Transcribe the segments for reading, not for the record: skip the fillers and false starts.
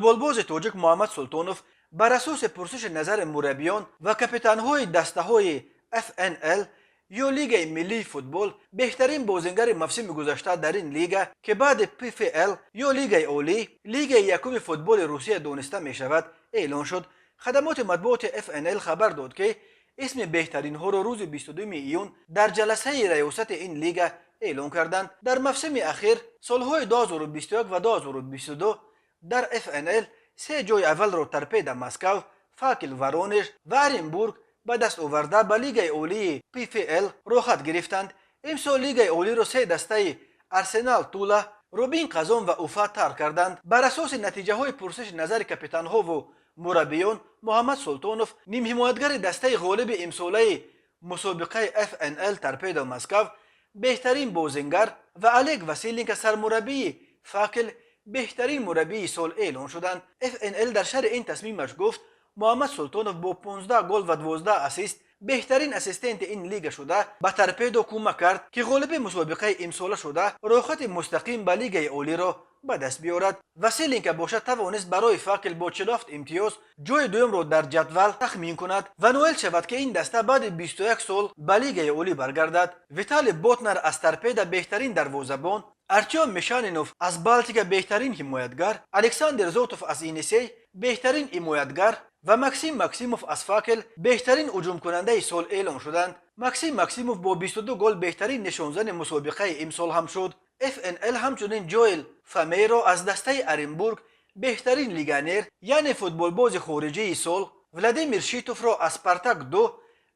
Футболбози тоҷик Муҳаммад Султонов бар асоси пурсиши назари мураббиён ва капитанҳои дастаҳои ФНЛ ё Лигаи миллии футбол беҳтарин бозингари мавсими гузашта дар ин лига, ки баъди ПФЛ ё Лигаи олӣ лигаи якуми футболи Русия дониста мешавад, эълон шуд. Хадамоти матбуоти ФНЛ хабар дод, ки исми беҳтаринҳоро рӯзи 22 июн дар ҷаласаи раёсати ин лига эълон карданд. Дар мавсими ахир, солҳои 2021 ва 2022, дар ФНЛ се ҷои аввалро Торпедо Москав, Факел Воронеж ва Оренбург ба даст оварда, ба Лигаи олии ПФЛ роҳхат гирифтанд. Имсол Лигаи олиро се дастаи Арсенал Тула, Рубин Қазон ва Уфа тарк карданд. Бар асоси натиҷаҳои пурсиши назари капитанҳову мураббиён, Муҳаммад Султонов, нимҳимоятгари дастаи ғолиби имсолаи мусобиқаи ФНЛ Торпедо Москав, беҳтарин бозингар ва Олег Василенко, сармураббии Факел, беҳтарин мураббии сол эълон шуданд. ФНЛ дар шарҳи ин тасмимаш гуфт: Муҳаммад Султонов бо 15 гол ва 12 ассист беҳтарин ассистенти ин лига шуда, ба Торпедо кӯмак кард, ки ғолиби мусобиқаи имсола шуда, роҳхати мустақим ба Лигаи олиро ба даст биёрад. Василенко бошад, тавонист барои Факел бо 47 имтиёз ҷои дуюмро дар ҷадвал тахмин кунад ва ноил шавад, ки ин даста баъди 21 сол ба Лигаи олӣ баргардад. Виталий Ботнар аз Торпеда беҳтарин дарвозабон, Артём Мишанинов аз Балтика беҳтарин ҳимоятгар, Александр Зотов аз Енисей беҳтарин ҳимоятгар ва Максим Максимов аз Факел беҳтарин ҳуҷумкунандаи сол эълон шуданд. Максим Максимов бо 22 гол беҳтарин нишонзани мусобиқаи имсол ҳам шуд. ФНЛ ҳамчунин Ҷоэл Фамейро аз дастаи Оренбург беҳтарин легионер, яъне футболбози хориҷии сол, Владимир Шитовро аз Спартак 2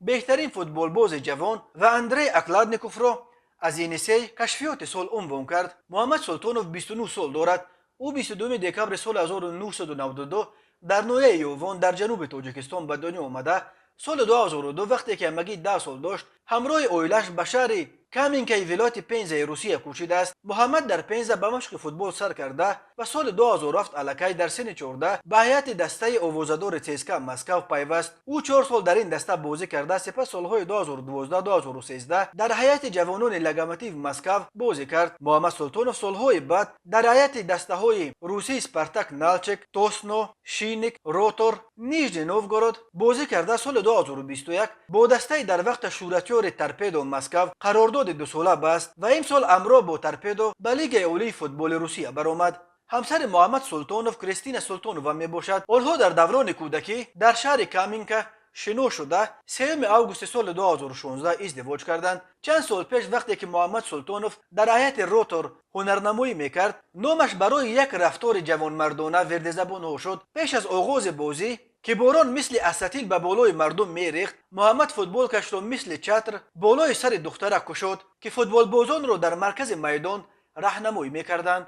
беҳтарин футболбози ҷавон ва Андрей Окладниковро аз Енисей кашфиёти сол унвон кард. Муҳаммад Султонов 29 сол дорад. Ӯ 22 декабри соли 1992 дар ноҳияи Ёвон дар ҷануби Тоҷикистон ба дунё омада, соли 2002, вақте ки ҳамагӣ 10 сол дошт, ҳамроҳи оилааш ба шаҳри Каминкаи вилояти Пензаи Русия кӯчидааст. Муҳаммад дар Пенза ба машқи футбол сар карда ва соли 2007 аллакай дар синни 14 ба ҳайати дастаи овозадори ЦСКА Москав пайваст. Ӯ 4 сол дар ин даста бозӣ карда, сипас солҳои 2012-2013 дар ҳайати ҷавонони Локомотив Москав бозӣ кард. Муҳаммад Султонов солҳои баъд дар ҳайати дастаҳои русии Спартак Налчик, Тосно, Шинник, Ротор, Нижний Новгород бозӣ карда, соли 2021 бо дастаи дар вақта шӯҳратёри Торпедо Москав қарордоди дусола баст ва имсол ҳамроҳ бо Торпедо ба Лигаи олии футболи Русия баромад. Ҳамсари Муҳаммад Султонов Кристина Султонова мебошад. Онҳо дар даврони кӯдакӣ дар шаҳри Каминка шинос шуда, 3 августи соли 2016 издивоҷ карданд. Чанд сол пеш, вақте ки Муҳаммад Султонов дар ҳайати Ротор ҳунарнамоӣ мекард, номаш барои як рафтори ҷавонмардона вирди забонҳо шуд. Пеш аз оғози бозӣ, ки борон мисли асатил ба болои мардум мерехт, Муҳаммад футболкашро мисли чатр болои сари духтарак кушод, ки футболбозонро дар маркази майдон раҳнамоӣ мекарданд.